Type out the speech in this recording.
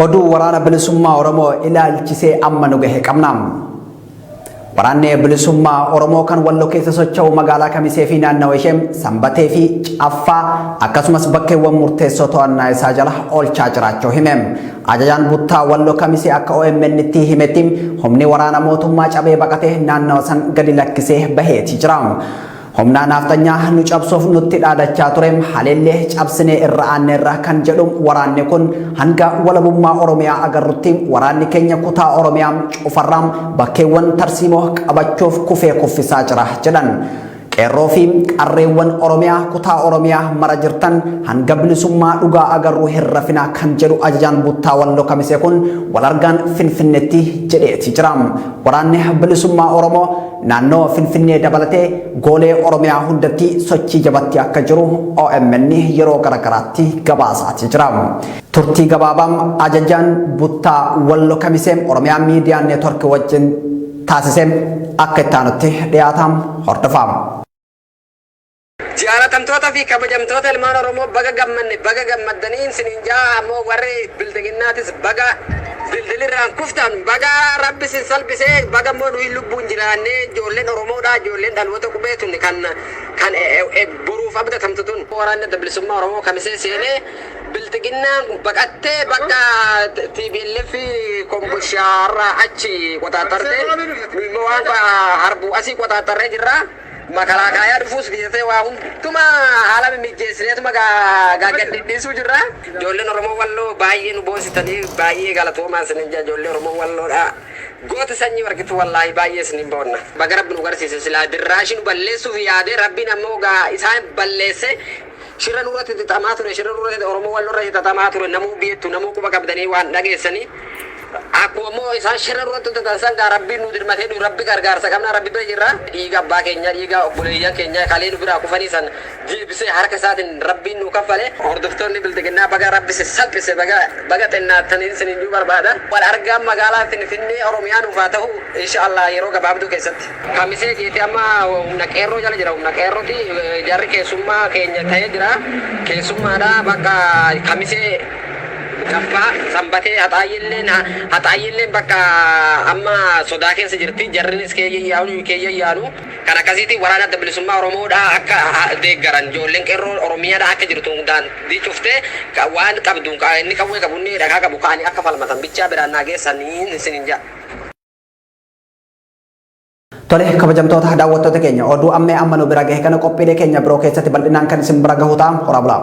Oduu Waraana Bilisummaa Oromoo ilaalchisee amma nu gahe qabna. Waraanni Bilisummaa Oromoo kan Wallo keessa socho'u magaalaa Kamisee fi naannawa ishee Sanbatee fi Caffaa akkasumas bakkeewwan murteessoo to'annaa isaa jala oolchaa jiraachuu hime. Ajajaan buttaa Wallo Kamisee akka OMN tti himetti humni waraana mootummaa cabee baqatee naannawa san gadi lakkisee baheeti jira. Humnaa naafxanyaa nu cabsuuf nutti dhaadachaa ture haleellee cabsinee irra aanneerra kan jedhu waraanni kun hanga walabummaa Oromiyaa agarrutti waraanni keenya kutaa Oromiyaa cufarraa bakkeewwan tarsiimoo qabachuuf kufee kuffisaa jira jedhan. Qeerroo fi qarreewwan Oromiyaa kutaa Oromiyaa mara jirtan hanga bilisummaa dhugaa agarru hin rafinaa kan jedhu ajajaan buttaa Walloo Kamisee kun wal argaan Finfinneetti jedheeti jira. Waraanni bilisummaa Oromoo naannoo Finfinnee dabalatee goolee Oromiyaa hundatti sochii jabatti akka jiru OMN yeroo garagaraatti gabaasaati jira. Turtii gabaabaa ajajaan buttaa Wallo Kamisee Oromiyaa Miidiyaa Neetwork wajjin taasise akka itti aanutti dhiyaata hordofaa. Jaalatamtoota fi kabajamtoota ilmaan Oromoo, baga gammanne, baga gammaddanii isiniin jaa. Ammoo warri bildiginnaatis baga dildilirraan kuftan, baga rabbi sin salphisee, baga immoo nuyi lubbuun jiraannee ijoolleen Oromoodha, ijoolleen dhaloota qubee tun kan boruuf abdatamtu tun. Waraanni Adda Bilisummaa Oromoo Kamisee seenee bildiginnaan baqattee bakka TPLF Kombolshaarraa achi qoxaaxxarte, nu immoo waan harbuu asii qoxaaxxarree jirra. Makalaakaayaa dhufuus bitatee waa hundumaa haala mimijjeessineetuma gaaggad dhidhiisuu jirra. Ijoolleen Oromoo Walloo baay'ee nu boonsitanii, baay'ee galatoomaa isinin jaa. Ijoollee Oromoo Walloodha. Goota sanyii warqitu, wallaahi baay'ee isinin boonna. Baga Rabbi nu garsiise. Silaa dirraashii nu balleessuuf yaadee, Rabbiin ammoo gaa isaan balleesse. Shira nurratti xixamaa ture, shira nurratti, Oromoo Walloo irratti xixamaa ture, namuu beektu, namuu quba qabdanii waan dhageessanii. Akkuma immoo isaan shira nurratti hojjetan san gaa Rabbiin nu dirmatee, nu Rabbi gargaarsa qabna, Rabbi bira jirra. Dhiiga abbaa keenya, dhiiga obboleeyyan keenya kalee nu biraa kufanii san deebisee harka isaatiin Rabbiin nu kaffale. Hordoftoonni bildiginnaa, baga Rabbi si salphise, baga baga xinnaattanii isiniin juu barbaada. Wal argaan magaalaa Finfinnee Oromiyaa nuuf haa ta'u insha Allah yeroo gabaabduu keessatti. Kamisee geete amma humna qeerroo jala jira, humna qeerrooti. Jarri keessummaa keenya ta'ee jira. Keessummaadha bakka Kamisee. Gaffaa, Sanbatee, Haxaayyilleen bakka amma sodaa keessa jirti. Jarrinis keeyya yaanu keeyya yaanu. Kan akkasiitiin waraana Adda Bilisummaa Oromoodhaa akka deeggaran, ijoolleen qeerroo Oromiyaadhaa akka jirtu daandii cuftee waan qabdu, inni qawwee qabu, inni dhagaa qabu ka'anii akka falmatan bichaa biraan naa geessanii isiniin jedha. Tole, kabajamtoota daawwattoota keenya, oduu ammee amma nu bira gahe kana qophiilee keenya biroo keessatti bal'inaan kan isin bira gahu ta'a. Horaa bulaa.